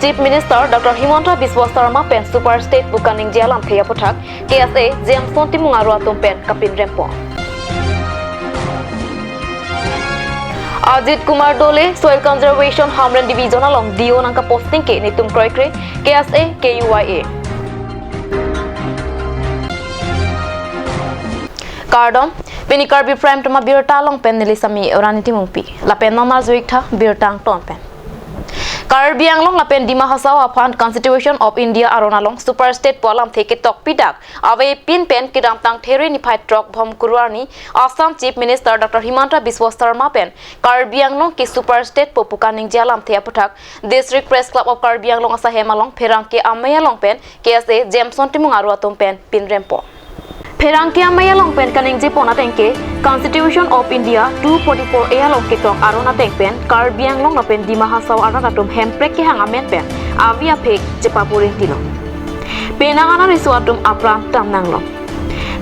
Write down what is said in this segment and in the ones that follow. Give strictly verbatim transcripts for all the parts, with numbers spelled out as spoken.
Chief Minister Doctor Himanta Biswa Sarma pen Super State pu kaningje alamthe aputhak K S A Jameson Timung aro atum pen kapinrempo. Ajit Kumar Dole, Soil Conservation Hamren Division along D O nangkaposting ke netum kroikre, K S A K U Y A. Kardom, pini Karbi Prime Time abirta along pen neli Sami Orani Timungpi. Lapen non arjuiktha birta angton pen. Karbi Anglong lapen Dima Hasao aphan Constitution of India aron along Super State pu alamthe ketok pidak avepin pen kedamtang There niphai throk Bhomkuru arni Assam Chief Minister Doctor Himanta Biswa Sarma pen Karbi Anglong ke Super State pu pu kaningje alamthe aputhak District Press Club of Karbi Anglong asahem along pherangke amei along pen K S A Jameson Timung aro atum pen pinrempo. Pherangke amei along pen kaningjepon ateng ke Constitution of India two forty-four A along ketok aron ateng pen Karbi Anglong lapen Dima Hasao arat atum hemprek kehang amen pen avi aphe chepapurinti lo. Penang ana riso atum apran damnanglo.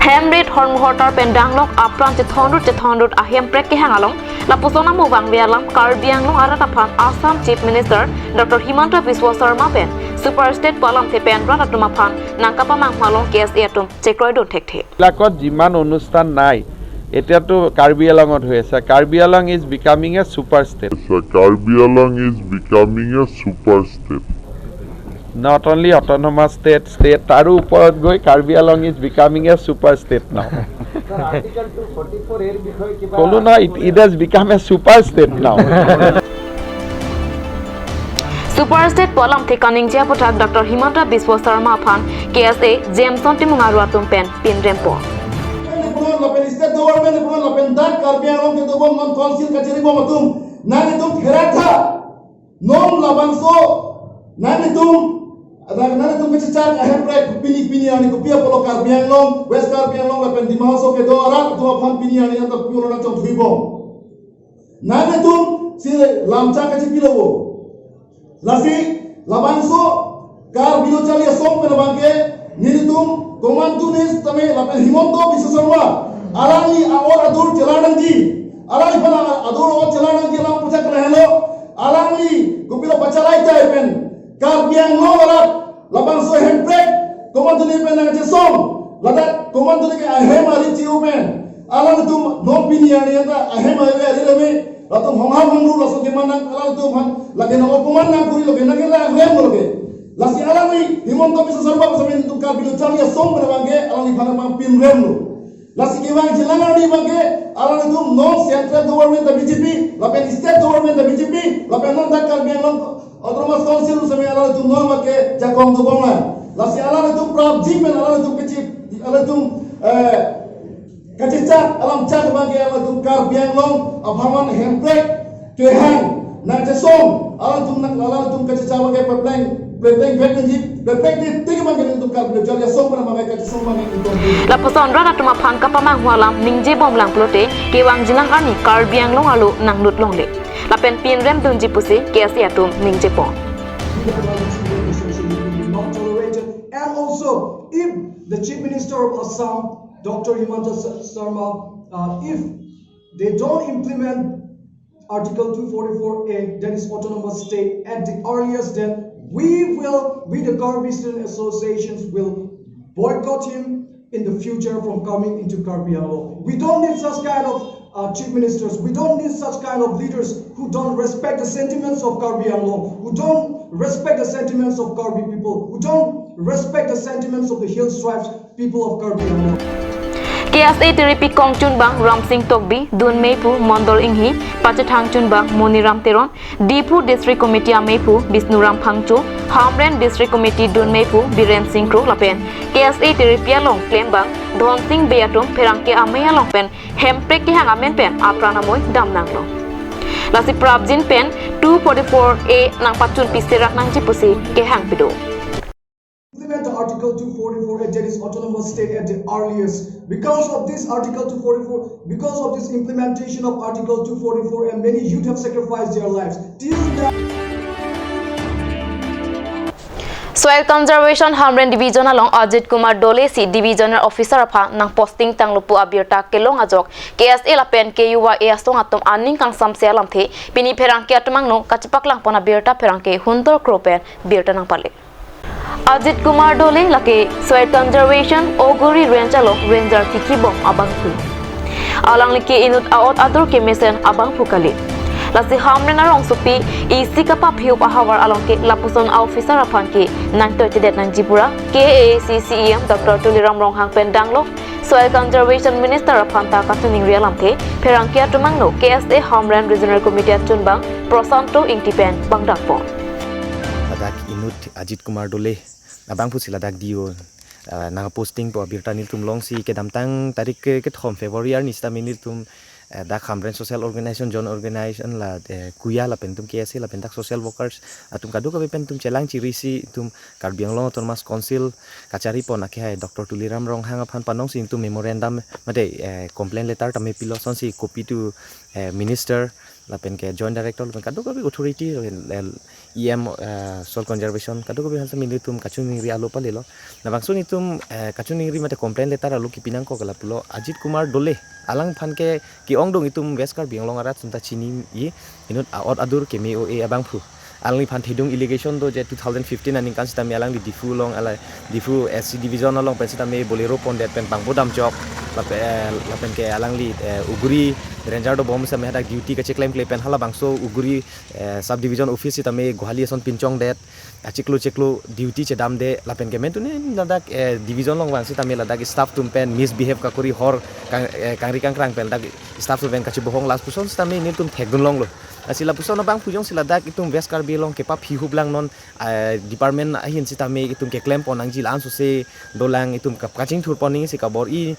Hem rit hormu hortar pen danglok apran chethondut chethondut ahemprek kehang along lapuson amo vangve alam Karbi Anglong arat aphan Assam Chief Minister Doctor Himanta Biswa Sarma pen Super State pu alamthe pen rat atum aphan nangkapamanghu along K S A atum chekroidun thekthe. এইবিলাকত যিমান অনুষ্ঠান নাই, এতিয়াতো কাৰ্বি আংলঙত হৈ আছে। Karbi Anglong is becoming a super state. Karbi Anglong is becoming a super state. Not only autonomous state, state তাৰো ওপৰত গৈ Karbi Anglong is becoming a super state now. Sir, article two forty four এৰ বিষয়ে কিবা ক'লো নহয়, it, it has become a super state now. Super State pu alamthe kaningje aputhak Doctor Himanta Biswa Sarma aphan K S A Jameson Timung aro atum pen pinrempo. Lapen state government lapen dak Karbi Anglong kedobom non council kacharibom atum, nanglitum pherangke non labangso, nanglitum, nanglitum kechechak ahemprek pini pini arni kopi apotlo Karbi Anglong, West Karbi Anglong lapen Dima Hasao kedo arat atum aphan pini arni anta pura nangchongthuibom. Nanglitum si lamchak kachipilo bo. Lasi labangso Karbi Lo Charli Asong pen abangke nelitum komantu ni tame lapen Himanta Biswa Sarma alangli a-or adur chelar nangji. Alangliphan adur or chelar nangji alam puchak lahelo. Alangli kopilo pachalai tai pen Karbi Anglong arat labangso hemprek komantu ni pen nangchesong. Ladak komantu ni ke ahem ari chiu pen. Alangtum non pini arni anta ahem ari ari leme. Latum hongham hongru laso keman nang alangtum han. Lake nang opoman nangkuri lake nang kela ahem lake. Lasi alangli Himanta Biswa Sarma pasamin tum Karbi Lo Charli Asong pen abangke alangliphan abang pinremlo. Lasi kevangjilang arni abangke alangtum non central government ta B J P, lapen state government ta B J P, lapen non dak Karbi Anglong Autonomous Council seme alangtum non abangke jakong dobomlang. Lasi alangtum prapjin pen alangtum kechip, alangtum, eh, kachechak alamchak abangke alangtum Karbi Anglong apharman hemprek kehang nangchesong alangtum nang alangtum kachechak abangke pepleng pepleng vek nangji pepleng di tik abangke nangtum Karbi Lo Charli Asong pen abangke kachesong abangke nangtum. Lapuson rat atum aphan kapamanghu alam ningjebomlang pulote kevangjilang arni Karbi Anglong arlo nanglut longle. Lapen pinrem dunji pusi K S A atum ningjepon. Not tolerated. And also, if the Chief Minister of Assam, Doctor Himanta Sa- Sarma, uh, if they don't implement Article two forty-four A, that is autonomous state, at the earliest, then we will, we the Karbi Student Associations will boycott him in the future from coming into Karbi Anglong. We don't need such kind of uh, chief ministers. We don't need such kind of leaders who don't respect the sentiments of Karbi Anglong, who don't respect the sentiments of Karbi people, who don't respect the sentiments of the hill tribes people of Karbi Anglong. K S A tiripi kongchunbang Ramsing Tokbi, Dun Meiphu, Mondol Inghi, Pachethang chunbang Moniram Teron, Diphu District Committee ameiphu Bisnuram Phangcho, Hamren District Committee dun meiphu Biren Sing Kro lapen K S A tiripi along klembang Dhonsing Bey atum pherangke amei along pen hemprek kehang amen pen apran amoi damnanglo. Lasi prapjin pen two forty-four A nangpachunpi serak nangji pusi kehang pido. Implement the Article two forty-four A, that is autonomous state at the earliest. Because of this Article two forty-four, because of this implementation of Article two forty-four A, many youth have sacrificed their lives. Till now, Soil Conservation Hamren Division along Ajit Kumar Dole si Divisional Officer aphan nang posting tanglo pu abirta kelong ajok K S A lapen K U Y A asong atum aning kangsamse alamthe pini pherangke atum angno kachepaklangpon abirta pherangke Hunter Kro pen birta nangpale. Ajit Kumar Dole lake Soil Conservation Oguri Range along Ranger kikibom abangphu. Alangli ke inut a-ot adur kemesen abangphu kali. Lasi Hamren arongsopi isi kapaphihup ahavar along ke lapuson a-officer aphan ke nangtoitedet nangji pura K A A C C E M Doctor Tuliram Ronghang pen danglok Soil Conservation Minister aphan ta kachiningri alamthe pherangke atum angno K S A Hamren Regional Committee achunbang Prosanto Ingti pen bangdakpon. Ladak inut Ajit Kumar Dole abangphu si ladak D O, ah, nang posting pu abirta nelitum longsi kedamtang tarik ke kethom February arni sitame nelitum, eh, dak Hamren Social Organization, Joint Organization la, eh, Kuya lapen itum K S A lapen dak social workers atum kadokave pen itum chelang chirisi itum Karbi Anglong Autonomous Council kacharipon akehai Doctor Tuliram Ronghang aphan panongsi itum memorandum mate, eh, complaint letter tame pilo, sonsi copy to, eh, minister lapen ke Joint Director lapen kadokave authority lapen, eh, E M, eh, Soil Conservation kadokave aphan sitame nelitum kachiningri alo palelo. Labangso nelitum, eh, kachiningri mate complaint letter alo kipi nangkok lapulo Ajit Kumar Dole. Alangphan ke ke-ongdung itum West Karbi Anglong arat atum ta chini-i, inut a-ot adur keme-o-e abangphu. Alangliphan thedung allegation do je two thousand fifteen aningkan sitame alangli Diphu along, alai Diphu S C Division along pen sitame Bolero pondet pen pangbo damchok. Lapen, eh, lapen ke alangli, eh, Oguri Ranger dobom sitame hadak duty kacheklemkle pen halabangso Oguri, eh, Sub Division Office sitame gohali ason pinchongdet, achiklo chiklo duty chedamde lapen ke mentune ladak, eh, division along vang sitame ladak staff atum pen misbehave kakori hor kang-, eh, kangri kangkrang pen dak staff atum pen kachibohong lapuson sitame nelitum thekdun longlo. Lasi lapuson abangphu jongsi ladak itum West Karbi Anglong kepaphihup lang non, eh, department ahin sitame itum keklempon nangji la-an sose dolang itum kap-, kachingthurpon nangji si kabor-i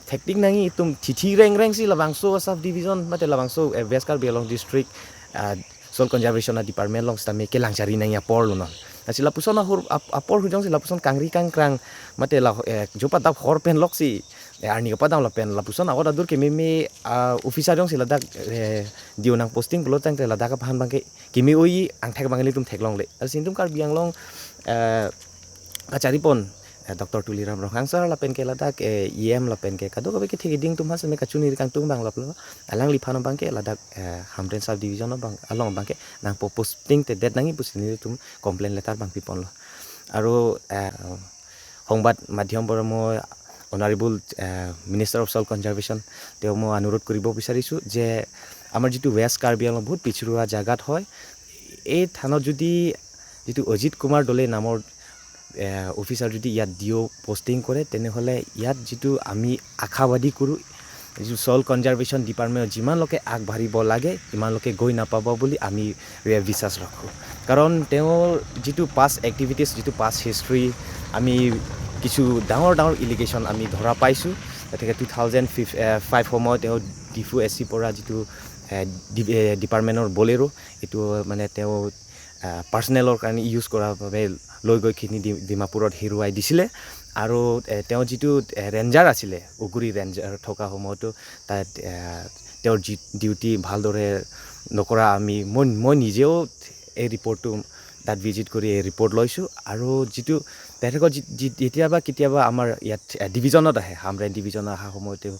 thektik nangji itum thithi rengreng si labangso Sub Division mate labangso, eh, West Karbi Anglong District, ah, Soil Conservation a-department along sitame kelang chari nangji apor lo non. Lasi lapuson ahur ap-, apor hu jongsi lapuson kangri kangkrang mate la, eh, jopa dap hor pen loksi, eh, arni kapadam lapen lapuson a-ot adur kememe, ah, officer jongsi ladak, eh, D O nang posting pulo tangte ladak aphan abangke keme-o-e angthek abang nelitum theklongle. Lasi itum Karbi Anglong, eh, kacharipon, eh, Doctor Tuliram Ronghang sir lapen ke ladak, eh, E M lapen ke kadokave kethek kiding atum aphan sitame kachiningri kangtung abang lapulo. Alangliphan abangke ladak, eh, Hamren Sub Division abang along abangke nang po-, posting tedet nangji pusi nelitum complaint letter abang piponlo. Aru, eh, সংবাদ মাধ্যম পৰা মই Honorable, eh, Minister of Soil Conservation, তেওঁ মই অনুৰোধ কৰিব বিচাৰিছোঁ যে আমাৰ যিটো ৱেষ্ট কাৰ্বি আংলং বহুত পিছৰুৱা জাগাত হয়, এই থানত যদি যিটো অজিত কুমাৰ দলে নামৰ, এ, অফিচাৰ যদি ইয়াত ডি অ' পষ্টিং কৰে, তেনেহ'লে ইয়াত যিটো আমি আশাবাদী কৰোঁ, যিটো ছইল কনজাৰ্ভেশ্যন ডিপাৰ্টমেণ্টত যিমানলৈকে আগবাঢ়িব লাগে, ইমানলৈকে গৈ নাপাব বুলি আমি, এ, বিশ্বাস ৰাখোঁ। কাৰণ তেওঁৰ যিটো পাষ্ট এক্টিভিটিছ, যিটো পাষ্ট হিষ্ট্ৰী, আমি কিছু ডাঙৰ ডাঙৰ এলিগেশ্যন আমি ধৰা পাইছোঁ। গতিকে টু থাউজেণ্ড ফিফ-, এ, ফাইভ সময়ত তেওঁ ডিফু এ চিৰ পৰা যিটো, এ, ডি-, এ, ডিপাৰ্টমেণ্টৰ বলেৰো, এইটো মানে তেওঁ, আ, পাৰ্চনেলৰ কাৰণে ইউজ কৰাৰ বাবে লৈ গৈ কিনি ডি-, ডিমাপুৰত হেৰুৱাই দিছিলে। আৰু, এ, তেওঁ যিটো, এ, ৰেঞ্জাৰ আছিলে, উগুৰি ৰেঞ্জাৰ থকা সময়তো তাত, এ, তেওঁৰ যি ডিউটি ভালদৰে নকৰা আমি, মই, মই নিজেও এই ৰিপৰ্টটো তাত ভিজিট কৰি এই ৰিপৰ্ট লৈছোঁ। আৰু যিটো তেখেতৰ যি, যি, যেতিয়াবা কেতিয়াবা আমাৰ ইয়াত, এ, ডিভিজনত আহে, হামৰেণ ডিভিজনত অহা সময়তেও,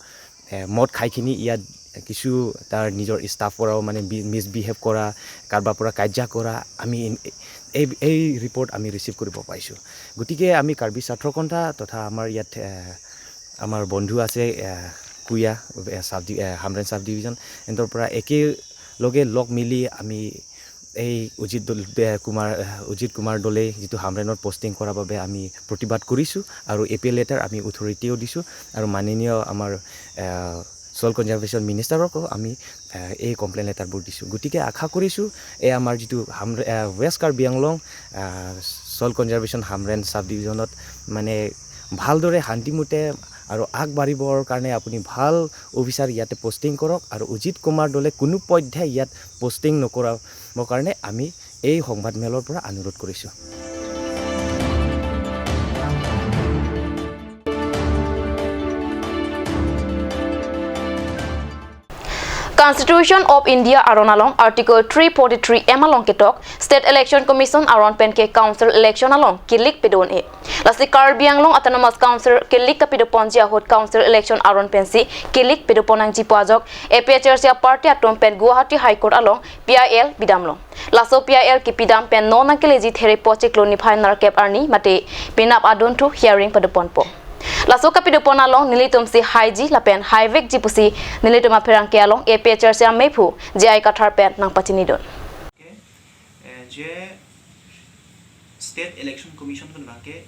এ, মদ খাই কিনি ইয়াত কিছু তাৰ নিজৰ ষ্টাফ পৰাও মানে বি-, মিছবিহেভ কৰা, কাৰোবাৰ পৰা কাজিয়া কৰা, আমি ইন-, এই, এই ৰিপৰ্ট আমি ৰিচিভ কৰিব পাইছোঁ। গতিকে আমি কাৰ্বি ছাত্ৰ সন্থা তথা আমাৰ ইয়াত, এ, আমাৰ বন্ধু আছে, এ, কুয়া, এ, চাব ডি-, এ, হামৰেণ চাব ডিভিজন, সিহঁতৰ পৰা একেলগে লগ মিলি আমি এই অজিত দল-, এ, কুমাৰ, এ, অজিত কুমাৰ দলে যিটো হামৰেণত পষ্টিং কৰাৰ বাবে আমি প্ৰতিবাদ কৰিছোঁ আৰু এ পি এল লেটাৰ আমি অথৰিটিও দিছোঁ আৰু মাননীয় আমাৰ, এ, ছইল কনজাৰ্ভেশ্যন মিনিষ্টাৰকো আমি, এ, এই কমপ্লেইন লেটাৰবোৰ দিছোঁ। গতিকে আশা কৰিছোঁ এই আমাৰ যিটো হামৰে-, এ, ৱেষ্ট কাৰ্বি আংলং, এ, ছইল কনজাৰ্ভেশ্যন হামৰেণ চাব ডিভিজনত মানে ভালদৰে শান্তিমতে আৰু আগবাঢ়িবৰ কাৰণে আপুনি ভাল অফিচাৰ ইয়াতে পষ্টিং কৰক আৰু অজিত কুমাৰ দলে কোনো পধ্যে ইয়াত পষ্টিং নকৰাবৰ কাৰণে আমি এই সংবাদমেলৰ পৰা অনুৰোধ কৰিছোঁ। Constitution of India aron along Article three forty-three M along ketok State Election Commission aron pen ke Council election along kilik pedon e. Lasi Karbi Anglong Autonomous Council kilik kapedoponji ahut Council election aron pensi kilik pedopon nangji pu ajok A P H L C a-party atum pen Guwahati High Court along P I L pidamlo. Laso P I L kepidam pen non nangkeleji Therepo chiklo niphai nerkep arni mate penap adunthu hearing padoponpo. Laso kapedopon along nelitum si haiji lapen haivekji pusi nelitum apherangke along A P H L C a-mephu J I Kathar pen nangpachinidun. Okay. Eh, je State Election Commission pen abang ke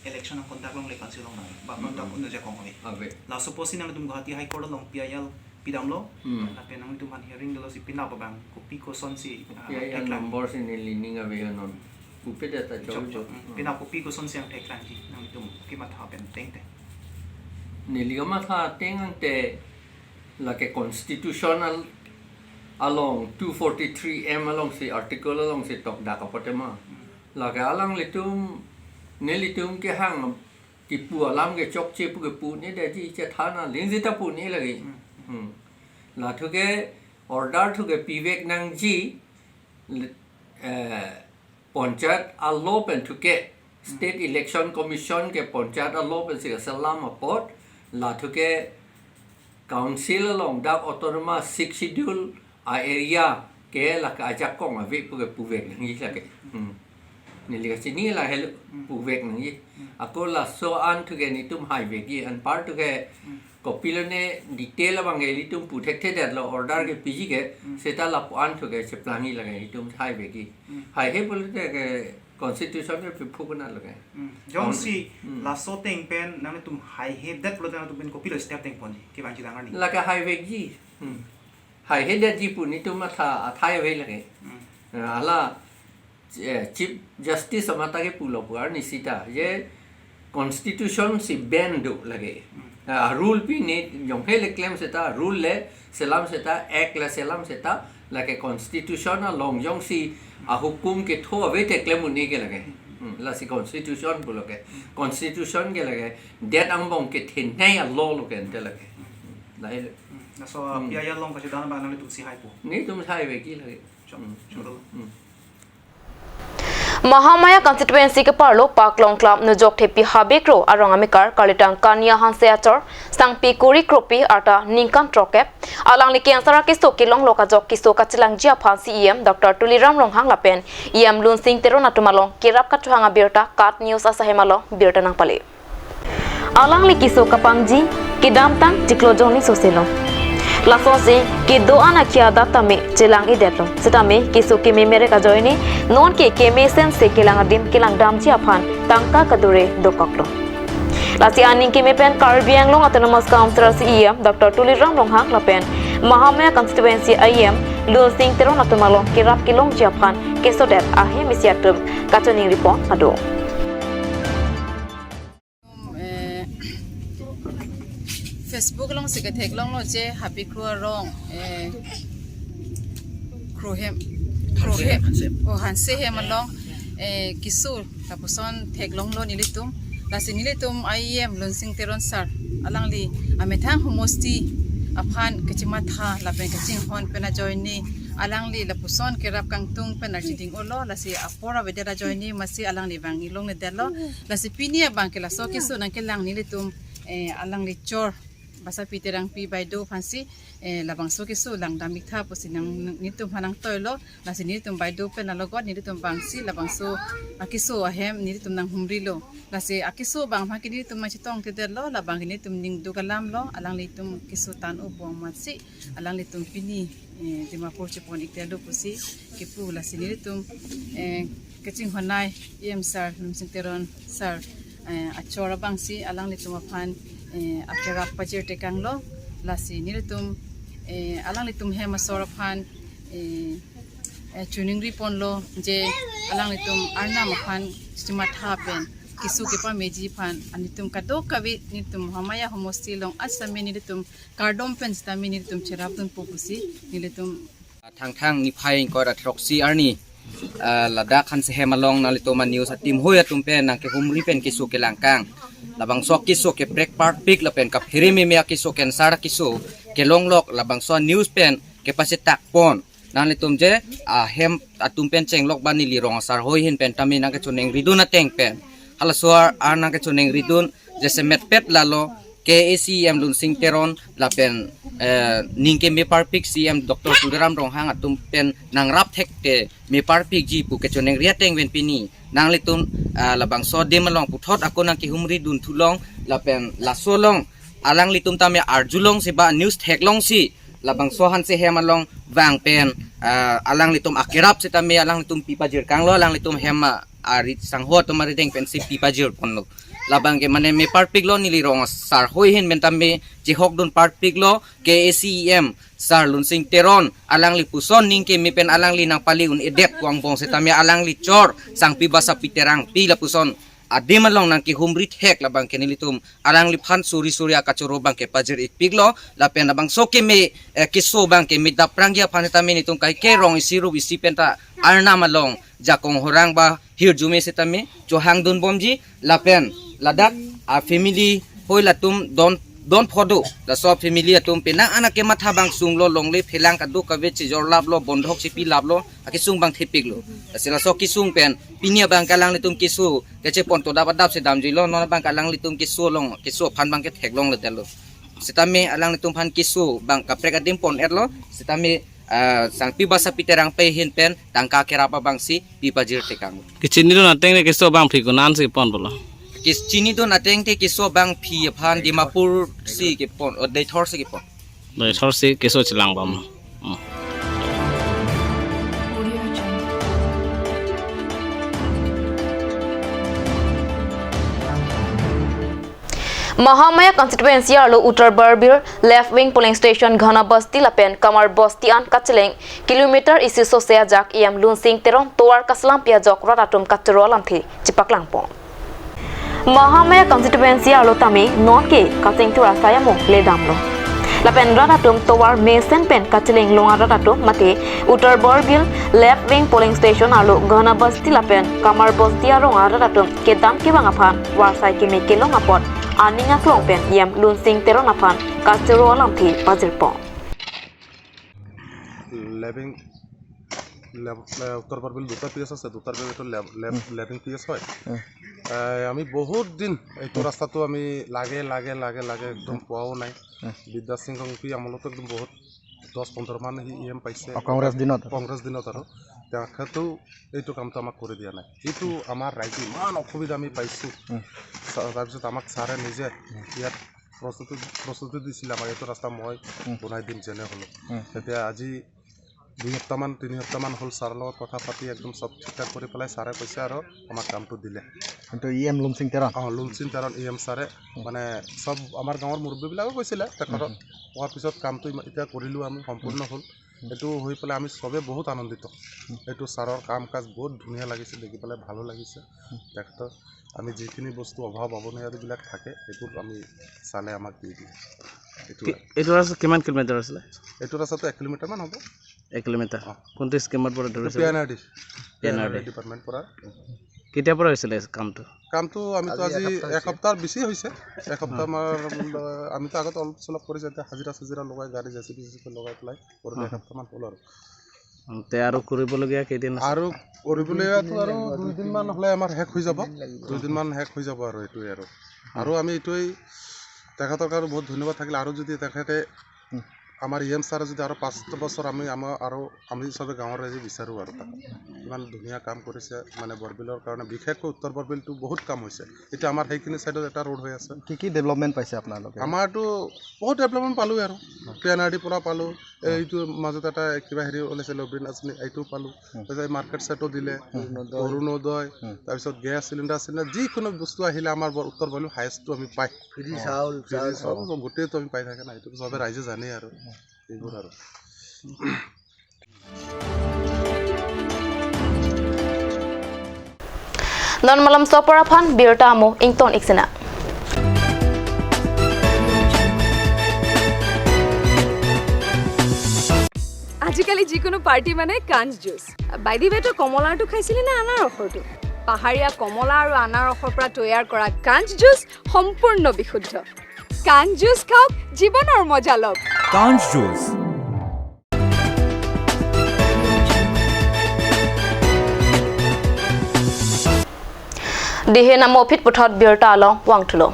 election ang conduct longle council along abang, ba conduct Hmm. un-e ajakong ave. Ave. Laso apotsi nangtum Guwahati High Court along P I L pidamlo. Hmm. Lapen nangtum aphan hearing dolo si penap abang kopi kosonsi, ah, P I L theklang. Number si neli ning ave non. Pupe data Chok, jauh jauh. Hmm. Hmm. Penap kopi kosonsi ang theklangji nangtum kematha pen tengte. Neli kematha teng angte lake constitutional along two forty-three M alongsi article alongsi tokdak apot ma. Hmm. Lake alanglitum nelitum kehang kipu alam ke chokche pu ke pu ne daji chethan aling sita pu ne lagi. Hmm. Hmm. Lathu ke order thu ke pivek nangji le-, eh, Panchayat a-law pen thu ke, State Election Commission ke Panchayat a-law pensi keselam apot, lathu ke Council along dak Autonomous Sixth Schedule a-area ke lake ajakong ave pu ke puvek nangji lake. Hmm. Neli kachini lahelo Hmm. puvek nangji. Hmm. Ako laso an thu ke nelitum haivekji, anpar thu ke Hmm. kopilo ne detail abang ke nelitum pu thekthedetlo order kepiji ke, Hmm. seta lapu-an thu ke cheplangji lake nelitum haivekji. Hmm. Haihe pulote ke constitution ke piphu kuna lake. Hmm. Jongsi Hmm. laso ateng pen nangtum haihedet pulote nangtum pen kopilo step dengponji kevangji dang arni. Lake haivekji. Hmm. Haihedetji pu nelitum matha athai ave lake. Hmm. Hala eh, Chief Justice amata ke pulo pu arni sita, je constitution si ben do lake. Hmm. Ah, rule pi ne jonghe le klem seta, rule le selam seta, act le selam seta, lake constitution along jongsi ahukum ketho ave te klem un-e ke lake. Hmm, lasi constitution pulo ke. Hmm. Constitution ke lake, det angbong kethenei a-law lo ke ante lake. Hmm. Lahelo. Hmm. Laso Hmm. P I L along kachedam abang nangtum si haipo. Nelitum haivekji lake. Chok, Hmm. chok. Hmm. Mahamaya constituency keparlo Paklong Club Nujok Thepi Habe Kro arong amekar kalitang Kania Hanse achor Sangpi Kuri Kropi arta ningkan throkep, alangli ke-ansar akeso kelonglo ajok keso kachelangji aphan C E M Doctor Tuliram Ronghang lapen E M Lunsing Teron atum along kerap kachohang abirta KAT News asahem along birta nangpale. Alangli keso kapangji kedamtang chiklo jonni soselo. Lasonsi kedo-an akhei adat tame chelang-edetlo. Setame keso keme merek ajoine non ke kemesen se kelang adim kelangdamji aphan tangka kadure dokoklo. Lasi aning keme pen Karbi Anglong Autonomous Council C E M Doctor Tuliram Ronghang lapen Mahamaya constituency E M Lunsing Teron atum along kerap kelongji aphan kesodet ahem isi atum kachiningri pon ado. Eh, Facebook alongsi ketheklonglo je Habe Kro arong, eh, Kro hem, Kro Hanse hem, hem. Oh, Hanse hem along, eh, keso lapuson theklonglo nelitum. Lasi nelitum E M Lunsing Teron sir, alangli amethang homosti aphan kachimatha lapen kachinghon pen ajoine alangli lapuson kerap kangtung pen arjiding olo, lasi apor avedet ajoine masi alangli vang ilong ne detlo. Lasi pini abang ke laso keso nangkelang nelitum, eh, alangli chor Basapi Terangpi Baideo aphansi, eh, labangso keso langdam-ik tha pusi nang, nelitum aphan nangtoilo. Lasi nelitum Baideo pen alogot nelitum vangsi labangso akeso ahem nelitum nanghumrilo. Lasi akeso abang aphan ke nelitum nangchetongtedetlo, labang ke nelitum ning duk alamlo, alanglitum keso tan-o bom amatsi alanglitum pini, eh, Dimapur chepon-ik detlo pusi kipu. Lasi nelitum, eh, kachinghonnei E M sir, Lunsing Teron sir, eh, achor abangsi alanglitum aphan, eh, akerap pajir tekanglo. Lasi nelitum, eh, alanglitum hem asor aphan, eh, eh, chiningri ponlo je alanglitum arnam aphan chimatha pen keso kepameji aphan, nelitum kadokave nelitum Mahamaya homosti along asame nelitum kardom pen sitame nelitum cherapdunpo pusi nelitum. Thangthang niphai ingkoi ra throksi arni, ah, ladak Hanse hem along nanglitum a-news a-team hoi atum pen nangkehumri pen keso kelangkang. Labangso keso keprek parpik lapen kaphere meme akeso, ke-ansar akeso kelonglok, labangso news pen kepachetak pon. Nanglitum je ahem atum pen chenglok ba neli rong asar hoi ahin pen tame nangkechoningridun ateng pen, halaso ar, ar nangkechoningridun jasemet pet lalo K A C E M Lunsing Teron lapen, eh, ningke meparpik C E M Doctor Tuliram Ronghang atum pen nangrap thekte meparpikji pu kechoningri ateng pen pini nanglitum, ah, labangso adim along puthot ako nangkehumridun thulong lapen laso along alanglitum tame arjulongsi ba news theklongsi labangso hanse hem along vang pen, ah, alanglitum akerap sitame alanglitum pipajir kanglo, alanglitum hem, ah, ari sangho atum arideng pensi pipajir ponlo. Labang ke mane meparpiklo neli rong asar hoi ahin pen tame chehokdun parpiklo K A C E M sar Lunsing Teron, alangli puson ningke me pen alangli nangpali un-edet pu angbong sitame alangli chor Sangpi Basapi Terangpi lapuson adim along nangkehumri thek labang ke nelitum alangliphan suri suri akachoro abang ke pajir-ikpiklo lapen labangso keme, eh, keso abang ke me daprangji aphan sitame nelitum kaike rong isi rup isi penta arnam along jakong horang ba hirjume sitame chohangdun bomji lapen ladak a-family hoi latum don don phodo, laso family atum penang anak kematha abang sunglo, longle phelang kadokave chejor laplo, bondhok chepi laplo, akesung abang thepiklo. Lasi laso kesung pen pini abang ke alanglitum keso kechepon to dap adap si damjuilo, non abang ke alanglitum keso along, keso aphan abang ke theklongledetlo. Sitame alanglitum aphan keso abang kaprek adim pon-etlo, sitame, ah, Sangpi Basapi Terangpi ahin pen tangka kerap abangsi pipajir tekang. Kechinidun ateng te keso abangpi konansi ponpo lo? Kechinidun ateng te keso abangpi aphan Dimapur si kepon, oh, Deithor si kepon. Deithor si keso chelang bom. Hmm. Mahamaya constituency arlo Uttar Barbil Left Wing Polling Station Ghana Basti lapen Kamar Basti an kacheleng kilometer isi sose ajak E M Lunsing Teron tovar kaselam pi ajok rat atum kachoro alamthe chepaklang pon. Mahamaya constituency arlo tame nonke kachingthur asai amo ledamlo. Lapen rat atum tovar mesen pen kacheleng long arat atum mate Uttar Barbil Left Wing Polling Station arlo Ghana Basti lapen Kamar Basti arong arat atum kedam kevang aphan varsai keme kelong apot aning aklong pen E M Lunsing Teron aphan kachoro alamthe pajirpon. লেভিং, লেভ-, এ, উত্তৰ পাৰ্বিল দুটা P S আছে, দুটাৰ ভিতৰত Lev-, Lev-, হুম। লেভিং P S হয়। হুম। এ, আমি বহুত দিন এইটো হুম। ৰাস্তাটো আমি লাগে, লাগে, লাগে, লাগে একদম হুম। পোৱাও নাই। হুম। বিদ্যা সিং কংপি আমলতো একদম বহুত দহ পোন্ধৰ মান সি ই এম পাইছে। অ, কংগ্ৰেছ দিনত? কংগ্ৰেছ দিনত আৰু। তেখেতেও এইটো কামটো আমাক কৰি দিয়া নাই। এইটো আমাৰ ৰাইজে ইমান অসুবিধা আমি পাইছোঁ। হুম। ছা-, তাৰপিছত আমাক ছাৰে নিজে হুম। ইয়াত প্ৰস্তুতি, প্ৰস্তুতি দিছিলে আমাক, এইটো ৰাস্তা মই হুম। বনাই দিম যেনে হ'লেও। হুম। এতিয়া আজি দুই সপ্তাহমান, তিনি সপ্তাহমান হ'ল ছাৰৰ লগত কথা পাতি একদম চব ঠিক ঠাক কৰি পেলাই ছাৰে কৈছে আৰু আমাক কামটো দিলে। কিন্তু ই এম লুমচিং তেৰণ? অ, লুমচিং তেৰণ ই এম ছাৰে হুম। মানে চব আমাৰ গাঁৱৰ মুৰব্বীবিলাকেও কৈছিলে তেখেতক। হুম, হুম। কোৱাৰ পিছত কামটো ইমা-, এতিয়া কৰিলোঁ আমি, সম্পূৰ্ণ হুম। হ'ল। হুম। এইটো হৈ পেলাই আমি চবে বহুত আনন্দিত। হুম। এইটো ছাৰৰ কাম কাজ বহুত ধুনীয়া লাগিছে, দেখি পেলাই ভালো লাগিছে। হুম। তেখেতৰ আমি যিখিনি বস্তু অভাৱ অৱনতিবিলাক থাকে, সেইবোৰ আমি চালে আমাক দি দিয়ে। এইটো কি-, এইটো ৰাস্তা কিমান কিলোমিটাৰ আছিলে? এইটো ৰাস্তাটো এক কিলোমিটাৰমান হ'ব। এক কিলোমিটাৰ? অ। কোনটো স্কিমৰ পৰা এইটো ধৰিছিলে? P N R D. P N R D. P N R D department পৰা। কেতিয়াৰ পৰা হৈছিলে কামটো? কামটো আমিতো আজি আজি এসপ্তাহ হৈছে। এসপ্তাহ বেছি হৈছে। এসপ্তাহ অ। আমাৰ, আমিতো আগতে অলপ চলপ কৰিছোঁ, এতিয়া হাজিৰা চাজিৰা লগাই, গাড়ী জে চি বি চে চি বি লগাই পেলাই কৰিলে উম। এসপ্তাহমান হ'ল আৰু। উম, তে আৰু কৰিবলগীয়া কেইদিন আছে? আৰু কৰিবলগীয়াতো আৰু দুইদিনমান হ'লে আমাৰ শেষ হৈ যাব। দুইদিনমান শেষ হৈ যাব আৰু এইটোৱে আৰু। উম। আৰু আমি এইটোৱেই তেখেতক আৰু বহুত ধন্যবাদ থাকিল। আৰু যদি তেখেতে উম। আমাৰ ই এম ছাৰে যদি আৰু পাঁচ বছৰ আমি, আমাৰ আৰু আমি চবে গাঁৱৰ ৰাইজে বিচাৰোঁ আৰু তাক। ইমান ধুনীয়া কাম কৰিছে, মানে, বৰবিলৰ কাৰণে, বিশেষকৈ উত্তৰ বৰবিলটো বহুত কাম হৈছে। এতিয়া আমাৰ সেইখিনি ছাইডত এটা ৰোড হৈ আছে। কি কি ডেভেলপমেণ্ট পাইছে আপোনালোকে? আমাৰতো বহুত ডেভেলপমেণ্ট পালোঁ আৰু। পি এন আৰ ডিৰ পৰা পালোঁ, হুম। এইটো মাজতে এটা কিবা হেৰি ওলাইছে, লবৰিন আঁচনি, এইটো পালোঁ। হুম। তাৰপিছত এই মাৰ্কেট ছেটো দিলে, হুম। অৰুণোদয়, হুম। তাৰপিছত গেছ চিলিণ্ডাৰ চিলিণ্ডাৰ, যিকোনো বস্তু আহিলে আমাৰ বৰ-, উত্তৰ বৰবিল হায়েষ্টটো আমি পাই। ফ্ৰী অ। চাউল, ফ্ৰী চাউল, চাউল, চব। গোটেইটো আমি পাই থাকে না, এইটো চবে ৰাইজে জানে আৰু। হুম। এইবোৰ আৰু। Non malomso apor aphan birta amo ington ik sena. আজিকালি যিকোনো পাৰ্টি মানে কাঞ্চ জুচ। বাই দি ৱে, তই কমলাৰটো খাইছিলি নে আনাৰসৰটো? পাহাৰীয়া কমলা আৰু আনাৰসৰ পৰা তৈয়াৰ কৰা কাঞ্চ জুচ সম্পূৰ্ণ বিশুদ্ধ। কাঞ্চ জুচ খাওক, জীৱনৰ মজা লওক। কাঞ্চ juice. Dehin amo aphi puthot birta along vangthulo.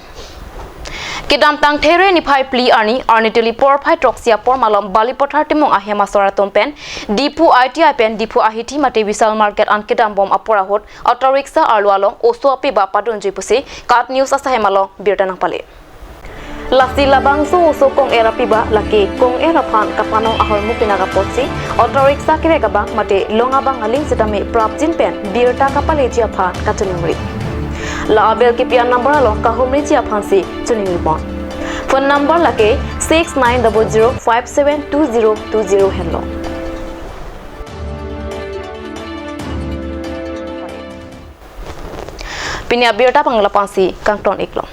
Kedamtang There niphai phli arni, arni tili porphai throksi apor malom Balipathar Timung ahem asor atum pen Diphu I T I pen Diphu ahithi mate Vishal Market an kedam bom apor ahut auto rickshaw arlo along oso apiba padunjui pusi KAT News asahem along birta nangpale. Lasi labangso oso kong-er apiba lake kong-er aphan kapanong ahormu pinak apotsi auto rickshaw kerek abang mate long abang aling sitame prapjin pen birta kapaleji aphan kachiningri. La abel kepi an number along kahumriji aphansi chiningri pon. Phone number lake six nine double zero five seven two zero two zero henlo. Pini abirta abang lapu-ansi kangton iklo.